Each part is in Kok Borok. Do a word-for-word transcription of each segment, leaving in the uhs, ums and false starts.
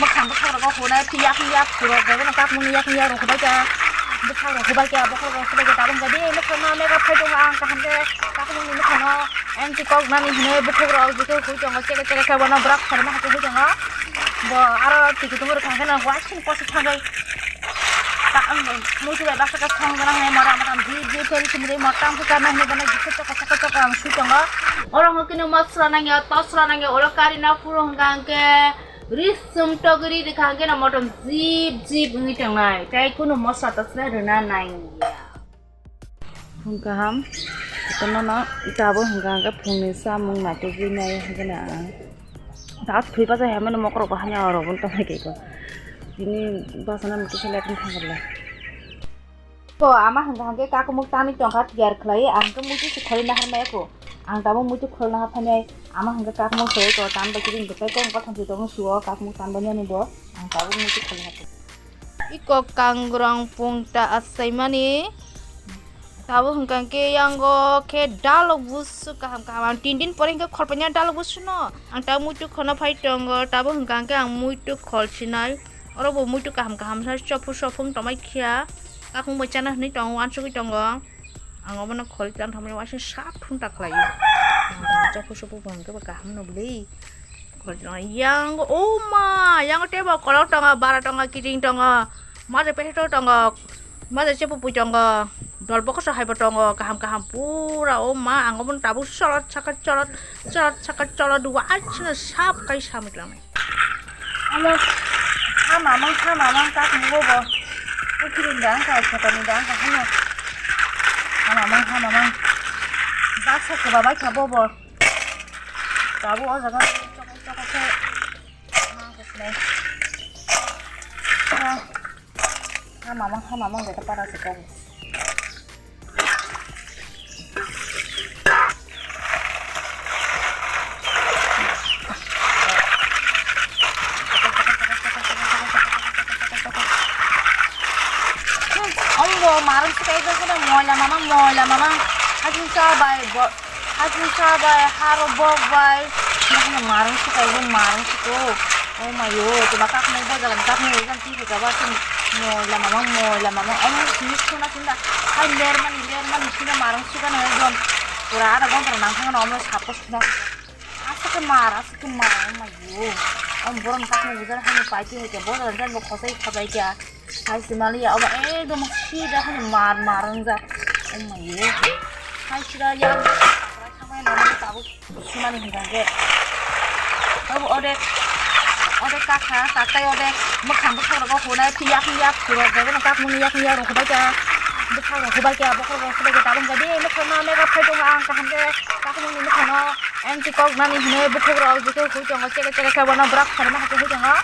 Mwkhang bwkhak rogo hunai phiya phiya phurok bai bono kakmungni yakung yarok hubai kha. Bwkhak rok hubai kha, bokhorok rok hubai kha, tabuk hwnkhe bini mwkhang no makeup khai tongo ang kaham khe. Kakmungni mwkhang no M C kok nani hinwi bukhuk rok jikhe hui tongo, chekhe chekhe khe bono bwrak pharima hakhe hui tongo. Bo aro tiki tongo rwkha hwnkhe no wasing kosi thangwi. Muitu bai baksa khe song gana hwnwi moda moda jip jip khe sumri motam khe karna hwnwi bono jikhe chokha chokha chokha ang sui tongo. Oro hwnkhe no mosla nangya, tosla nangya, oro kari na phuru hwnkha hwnkhe. Risum togri rikha hwnkhe no motom jip jip wngwi tongnai, tei kunu mosa toslai rwna nangya. Phung kaham, kotorno no tabuk hwnkha hwnkhe phungni chamung naitugwi nai hwnkhe no ang. Da thwi bajai hai mani mokrok bo hanya oro bo tongmai khe ko. Tini bachana muitu selek wng thangkha le. Ko ama hwnkha hwnkhe kakumuk tanwi tongkha tiyar khlai, ang khe muitu se khoroi nahar maya ko. Ang tabuk muitu khoroi nahar phainai, ama hwnkhe kakumuk se ko, tan bai khe bini bwtai kok kothom se tongma suo, kakumuk tan bai nani bo, ang tabuk muitu khoroi nahar phainai. Iko kangrong pungta achaimani, tabuk hwnkha hwnkhe yango khe dalok busu kaham kaham, ang tin din pore hwnkhe khorpaina dalok busuno, ang tabuk muitu khorna phai tongo, tabuk hwnkha hwnkhe ang muitu khol sinai. Oro bo muitu kaham kaham sa chophu sophung tongmai kha. Kakung bai chana hwnwi tongo, uansugwi tongo. Ang obono kholi tang thamani uansuk sap thum ta khlai. Chophu sophung bo hwnkhe bo kaham no bwlwi. Kholi tong yang, oh ma, yang tebo kolok tongo, bara tongo, kiting tongo. Maja peseto tongo. Maja chepupui tongo. Dol bokoso hai bo tongo. Kaham kaham pura, oh ma, ang obono tabuk cholot saka cholot, cholot saka cholot uansukno sap kai samwi tlangnai. Amo, ha mamang, ha mamang, tak mugo bo. Ukiri dang ka, chakani dang ka, hano. Ha mamang, ha mamang. Baksa kwbabai kha bo bo. Tabuk o jaga chokol chokol khe. Ma khe sinai. Ha. Ha mamang, ha mamang, jeta para se kok. Ombo marung sikai jagana moila mamang, moila mamang. Hajin sa bai bo. Hajin sa bai, haro bok bai. Nahano marung sikai bo marung siko. Oh mayo, to ba kakmuk bo jalan kakmuk bo jan tiki ka ba sini. Moila mamang, moila mamang. Emo sini suna sinda. Hai ler mani, ler mani sina marung sika na ekdom. Pura ada gontra nang thang na omno sapo suna. Asa ke mar, asa ke mar, oh mayo. Om borom kakmuk bo jan hani paiti hai ke bo jalan jan bo khosai khabai kya. Hai se mali ya, oba ekdom sida hano mar mar wngjak. Oh my God. Hai sida ya, samai nang tabuk sumani hingka ke. Obo odek, odek kakha, kakai odek, mwkhang bwkhak rogo hunai, phiya phiya phurok, bebeno kakmungni yakung ya rok hubai kha, bwkhak rok hubai kha, bokhorok rok hubai kha, tabuk hingka de, mwkhang no makeup khai tongo ang kaham ke, kakmungni mwkhang no. Ang ti kok nani hwnwi bukhuk rok jikhe hui tongo, chekhe chekhe khe bono bwrak pharima hakhe hui tongo.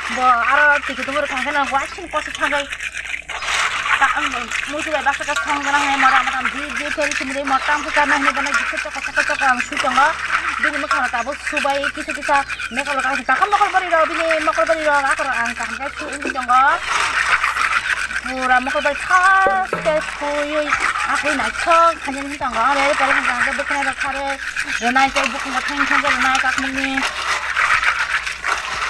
Bo aro tiki tongo rwkha hwnkhe no wasing kosi thangwi. Ta-, ang muitu bai baksa khe song gana hwnwi mora mora jip jip khe sumri mora tang khe karna hwnwi bono jikhe chokha chokha chokha ang sui tongo. Bini mwkhang rok tabuk subai kisa kisa makeup rok kaisa takam mokol bari rok bini mokol bari rok akorok ang kaham khe sui wngwi tongo. Pura mokol bari first khe suiwi akhui naithok khainani wngwi tongo. Aro pore hwnkha hwnkhe bwkhwnai rok kharwi. Rwnai tei bukung bo theng theng khe rwnai kakmungni.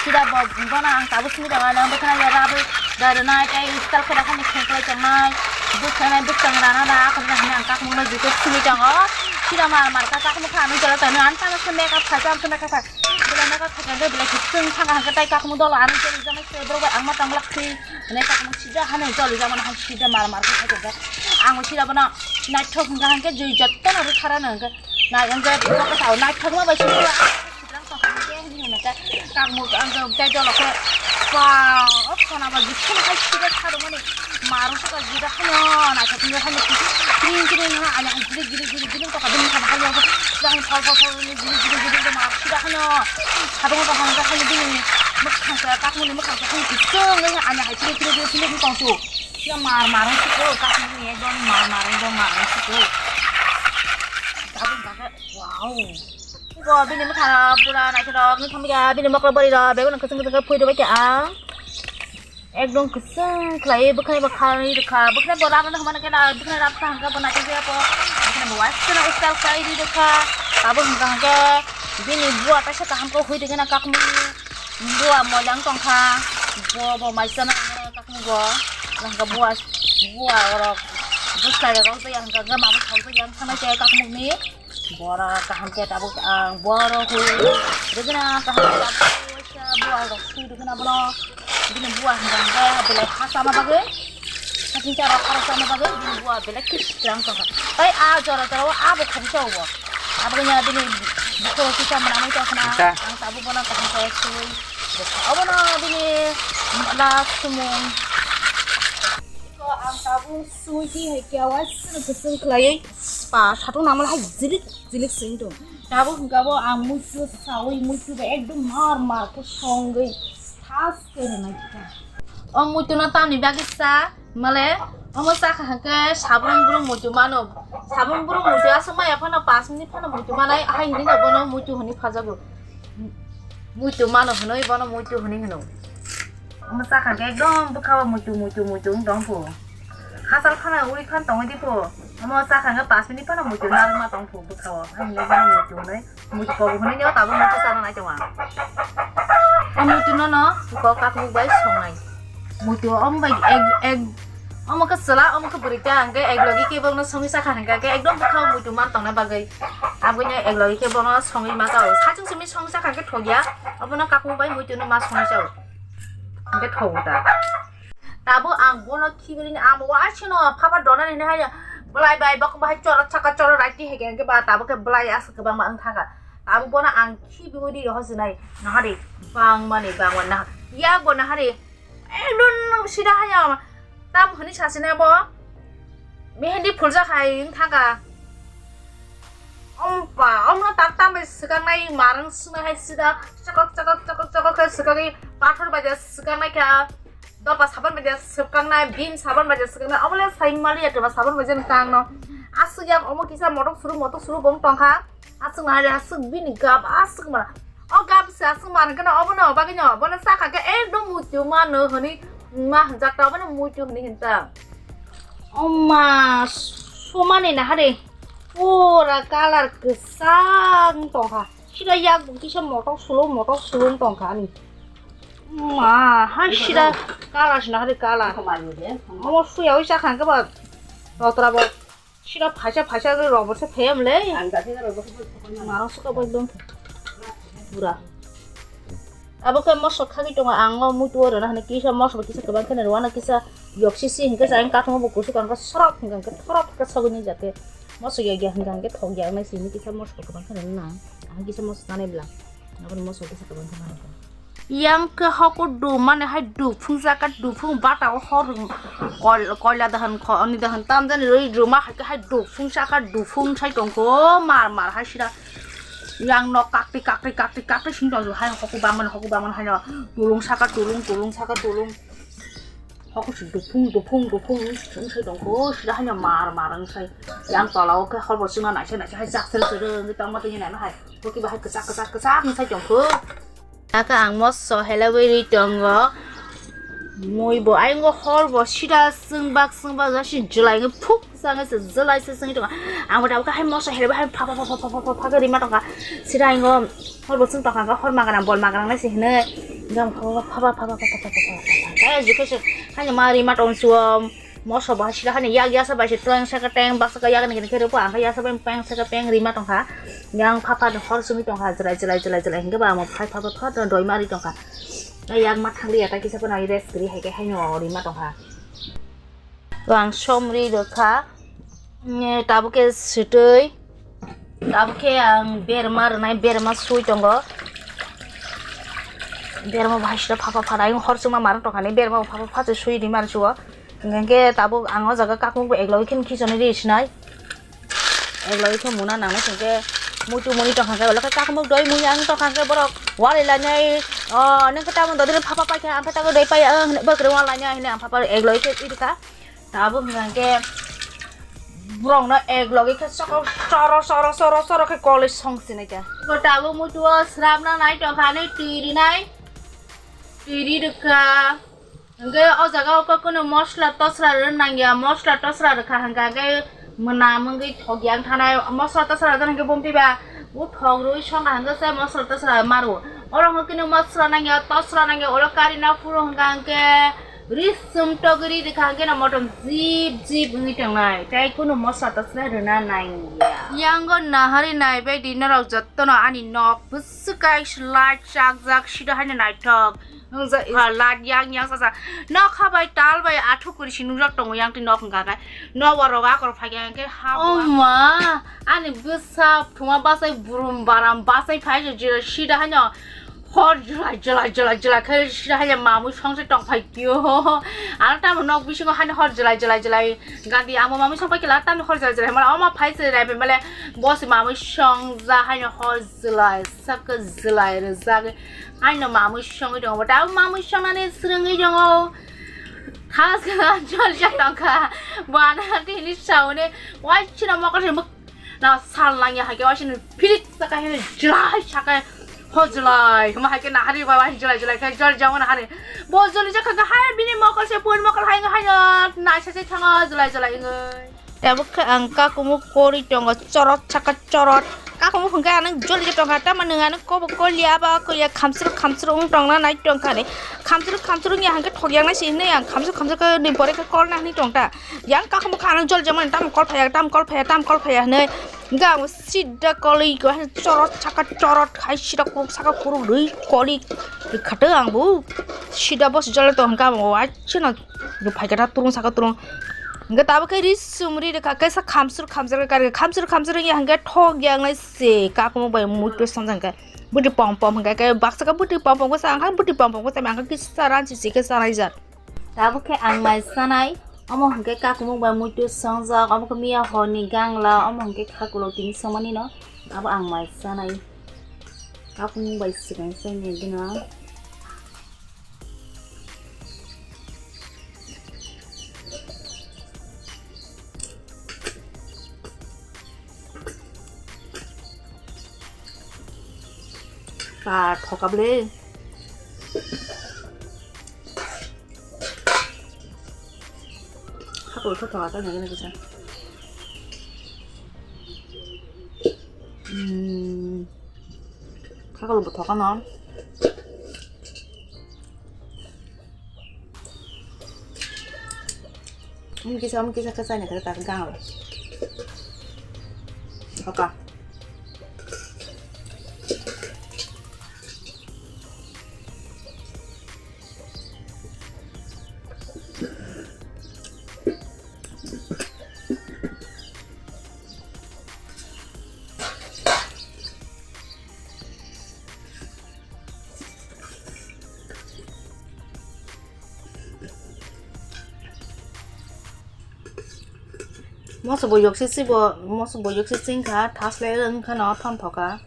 Sida bo bono ang tabuk simi tongo, ang bwkhwnai ya rabwi da rwnai tei style khe dakhani khengklai tongnai. Bwkhwnai bwskango rana da akhorno hinwi ang kakmungno jikhe simi tongo. Sida mar mar kha kakmung kha anw jora tonwi ang tamo khe makeup kha, tamo khe makeup kha. Belai makeup kha khe belai khe chwng thangkha hwnkhe tei kakmung dolo anw jora jora se borok bai ang ma tong lak si. Hwnwi kakmung sida hano joli jagmano hai sida mar mar khe kha tongo. Ang sida bono naithok hwnkha hwnkhe jui jottono rwkha rano hwnkhe. Nai wngkhe bwkha sao naithokma bai sukha. Siblang tongkha hwnkhe hinwi hwnkhe kakmuk wngkhe tei dolo khe. Wow, o khona ba jikhe hai sida kharumani marung sukha jida hano naithok wngkhe hano kring kring ha ani hai girik girik girik girik tongkha bini khana hai yang jang thol thol thol girik girik girik ma sida hano. Sabung tongkha hwnkhe hano bini mwkhang se kakmukni mwkhang se hano kisung ani hai kiri kiri kiri kiri tongsu. Sida mar marung sukha kakmukni ekdom mar mar ekdom marung sukha. Sabung kha khe. Wow. Bo bini mwkhang pura naithok wngwi thangya, bini mokol bari rok, bego nang kwchwng kwchwng khe phui rwbaikha ang. Ekdom kwchwng khlaiwi bwkhwnai bo kharwi rwkha, bwkhwnai bo rana hwnmano khe na, bwkhwnai rap thang khe bo naithok khe bo, bwkhwnai bo waisa style khlaiwi rwkha. Abo hwnkha hwnkhe bini bua kaisa kaham khe hui rwgena kakmui. Buwa moilang tongkha, bo bo maisa na kakni bo, langka buwa, buwa orok, bwsai rok ya hangka ga mabo thok ya hangka na kakni ni. Bora kaham khe tabuk ang boro hui rwgwna kaham khe tabuk waisa buwa rok sui rwgwna bono bini buwa hwnka hwnkhe belai ha chana bagwi hating chara khorok chana bagwi bini buwa belai khe swkang tongkha. Tai a jora jora o abo khoroksa obo aboni bini bukhoro kisa manamai tongkhna ang tabuk bono kaham khe sui obono bini last sumung. Ko ang tabuk sui di hai kya wa sini kusung khlaiwi pa satung namal hai jilik jilik sing tong. Tabuk hwnkha bo ang muitu sawi muitu ba ekdom mar mar khe songwi thas khe rwnai kha. O muitu no tamni bagwi sa male omo chakha hwnkhe sabrum brum muitu mano. Sabrum brum muitu aswk maya phano pas minute phano muitu manai hai hinwi no bono muitu hwnwi phajago. Muitu mano hwnwi bono muitu hwnwi hwno. Omo chakha khe ekdom bwkha o muitu muitu muitu wng tong phu. Hachal phano ui phan tongwi di phu. Omo chakha khe pas minute phano muitu narwkma tong phu bwkha o. Ani le jang muitu hwnwi muitu kobo hwnwi nw tabuk muitu chana nai tongo ang. O muitu no no kok kakmuk bai songnai. Muitu omo bai ek ek omo khe chwla omo khe bwrwi ta hwnkhe ek logi khe bono songwi chakha hwnkha khe ekdom bwkha o muitu man tongna bagwi. Aboni ek logi khe bono songwi maka o sachung simi songwi chakha khe thokya. Obono kakmuk bai muitu no ma songwi chao. Hwnkhe thogo ta. Tabuk ang bono khibirini amo waisino phaba donani hinwi haino belai bai bokong bahai choro saka choro raiti hai khe ba tabuk khe belai aswk kwbangma wng thaka. Tabuk bono ang khibiwi ri rohor sinai nahari bangmani bangmani naha yakbo nahari ekdom sida haino tam hwnwi sasinai bo mehendi phuljak hai wng thaka. Ompa omno tak tam bai swkang nai marang swngna hai sida chokok chokok chokok chokok khe swkagwi pathor bai swkang nai kha. Dopa sabon bai swkang nai, bim sabon bai swkang nai, omo le sai mali ya dopa sabon bai jani kang no. Aswk yang omo kisa motok suru motok suru bong tong kha. Aswk na ya aswk bini gap aswk ma. O gap se aswk ma hwnkhe no obo no bagwi no bono sakha khe ekdom muitu ma no hwnwi ma hwnjak ta obo no muitu hwnwi hwnta. Oma sumani na hade pura color kwchang tong kha. Sida yak bo kisa motok sulu motok sulu tong kha ani. Ma hai sida color sina hari color. Omo suya oi chakha ke ba rotra bo sida phaisa phaisa ke robo se phem le. Marang suka bo ekdom pura. Abo ke moso khagi tongo ang o muitu oro na hane kisa moso kisa kwbang khene rwana kisa yoksi si hinke sa ang kathamo bo kusuk ang ka sorok hinke thorok ke sogini jate moso ya ya hinke thok ya nai sini kisa moso kwbang khene na ang kisa moso tanai bla. Aboni moso kisa kwbang khe manwi tong. Yang khe hoko dum mani hai duk phung saka duk phung bata o hor kol-, koila dahan kho-, oni dahan tam jani rwi ruma hai khe hai duk phung saka duk phung sai tong kho mar mar hai sida. Yang nok kakti kakti kakti kakti sing tong hai hoko bangmani hoko bangmani hai no tulung saka tulung tulung saka tulung. Hoko se duphung, duphung, duphung wng sai tongkho, sida haino mar mar wng sai. Yang tola o khe hor bo chwngno naisai naisai hai jak sere sere wngwi tongma tini naina hai. Bo kiba hai kwchak kwchak kwchak wng sai tongkho. Aka ang moso helaiwi ri tongo. Mui bo aywngo hor bo sida chwng bak chwng bak jasi jwlai wngwi phuk. Sangwi se jwlai se sangwi tongo. Ang bo tabuk hai moso helaibo hai pha pha pha pha khe rima tongkha. Sida ingo hor bo chwng tongkha khe hor magrang bol magrang nai se hinwi. Gam pha pha pha pha pha pha pha pha pha pha. Khe jikhe se hai ma rima tong suo. Moso bo hai sida hani yak yasa bai se teng saka teng baksa ka yak ni khe rw ang khe yasa bai peng saka peng rima tongkha. Yang pha pha hor sungwi tongkha jwlai jwlai jwlai jwlai hinkhe ba amo phai pha pha pha doi ma ri tongkha. Yak ma thang ri ya ta kisa phano rest kwrwi hai khe haino rima tongkha. Ang somri rwkha, mm, tabuk khe swtwi, tabuk khe ang berma rwnai, berma sui tongo. Berma bo hai sida pha pha pha, ayung hor chwngma mar tongkha ni, berma bo pha pha pha se sui ri mar chuo. Hingkhe khe tabuk ang o jaga kakmuk bo eklogwi khe khichonwi ri sinai. Eklogwi khe muna nangnai singkhe muitu muni tongkha khe, ulo khe kakmuk doi mui ang tongkha khe borok walai lainai, o, nang khe tamoni dodino phapa paikha, ang khe tago doi paiya, o, hinwi bwkrwi walainai hinwi ang phapa eklogwi khe irikha. Tabuk hwnkha khe borokno eklogwi khe chokol choro choro choro choro khe kolwi song sinai kha. Tabuk muitu o srapna nai tongkha, nai twi rinai, twi ri rwkha. Hingke o jaga o kok kunu mosla tosra rw nangya, mosla tosra rwkha hingka khe mwnam wngwi thokya wngthanai, mosla tosra rwkha hingke bumtwi ba o thok rwui songkha hingke se mosla tosra maro, Oro hwnkhe no masla nangya, tasla nangya, oro kari na phuru hwnkha hwnkhe risum togri rikha hwnkhe no motom jip jip wngwi tongnai. Tei kunu masla tasla rwna nangya. Yango nahari naibai di norok jottono ani nok bwswk kai slai chak jak sida haino naithok. Wngja-, ha, lad yang yang sasa. Nokha bai tal bai athuk kuri si nujak tongo yang twi nok hwnka khe. Nobar rok akor phai khe hwnkhe ha bo. Oh ma, ani bwsa thuma bachai burum baram bachai phai se jira sida haino hor jwlai jwlai jwlai jwlai khe sida haino mamui song se tong phai kio. Ano tamo nok bisingo haino hor jwlai jwlai jwlai gandi amo mamui song phai khe la tamo hor jwlai jwlai mala oma phai se rai male bosi mamui song ja haino hor jwlai saka jwlai rwjak. Aino mamui songwi tongo, bo tabo mamui songnani swrwngwi tongo. Thaskhe jol jak tongkha. Bo ano tini sauni waisino mokol se muk-, na sal nangya hai khe waisino phirik saka he jwlai saka ho jwlai. Huma hai khe nahari bai wai jwlai jwlai khe jol jak nahari. Bo joli jak kha hai bini mokol se pun mokol hai hai naisa se thango jwlai jwlai wngwi. Tabuk khe ang kakumu kori tongo chorot saka chorot. Kakumu hwnkhe ang joli tongkha, tamo nwng ano kobo koli aba koya khamsruk khamsruk wng tongna nai tongkha de. Khamsruk khamsruk wngya hwnkhe thokyak nai se hinwi ang khamsruk khamsruk khe nwi pore khe kol na hinwi tongta. Yang kakumu kha ano joli jamani tamo kol phaiya, tamo kol phaiya, tamo kol phaiya hinwi. Hwnkhe ang sida koli ko chorot saka chorot khai sida kuruk saka kuruk rwi koli rwkha ang bo. Sida bosi joli tongkha ang bo, achino. Bo phaikha ta turung saka turung. Hwnkhe tabuk khe ri sumri rwkha, kaisa khamsruk khamsruk kari khamsruk khamsruk wngya hwnkhe thok yaknai se kakumu bai muitu sanjak hwnkhe. Bwtwi pom pom hwnkhe khe baksa khe bwtwi pom pom khe sa ang khe bwtwi pom pom khe sa ang khe kisa ranchi se khe sanai jak. Tabuk khe ang mai sanai, omo hwnkhe kakumu bai muitu sangjak, omo khe miya horni gangla, omo hwnkhe khakulo tini somani no, abo ang mai sanai. Kakumu bai swkang sanai dino. Ba, thokable. Khaklo khe thoka ta nang nang kisa. Hmm. Khaklo bo thoka no. Mung kisa, mung kisa kisa ni kata tak gang. Thoka. Moso bo yok se se bo, moso bo yok se sing kha, thas le wng kha no thon thoka.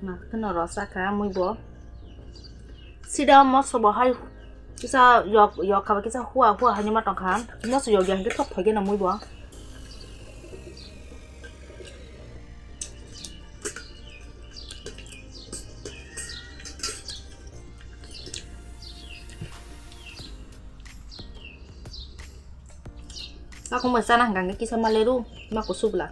Na kheno ro sa kha mui bo. Sida moso bo hai kisa yok, yok kha ba kisa hua, hua hai ni ma tong kha. Moso yok ya hingke thok thok geno mui bo. Kakhwng bai chana hwnkha hwnkhe kisa ma leru ma kusu bwla.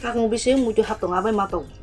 Sakung bising muitu hap tongo, abai ma tongo.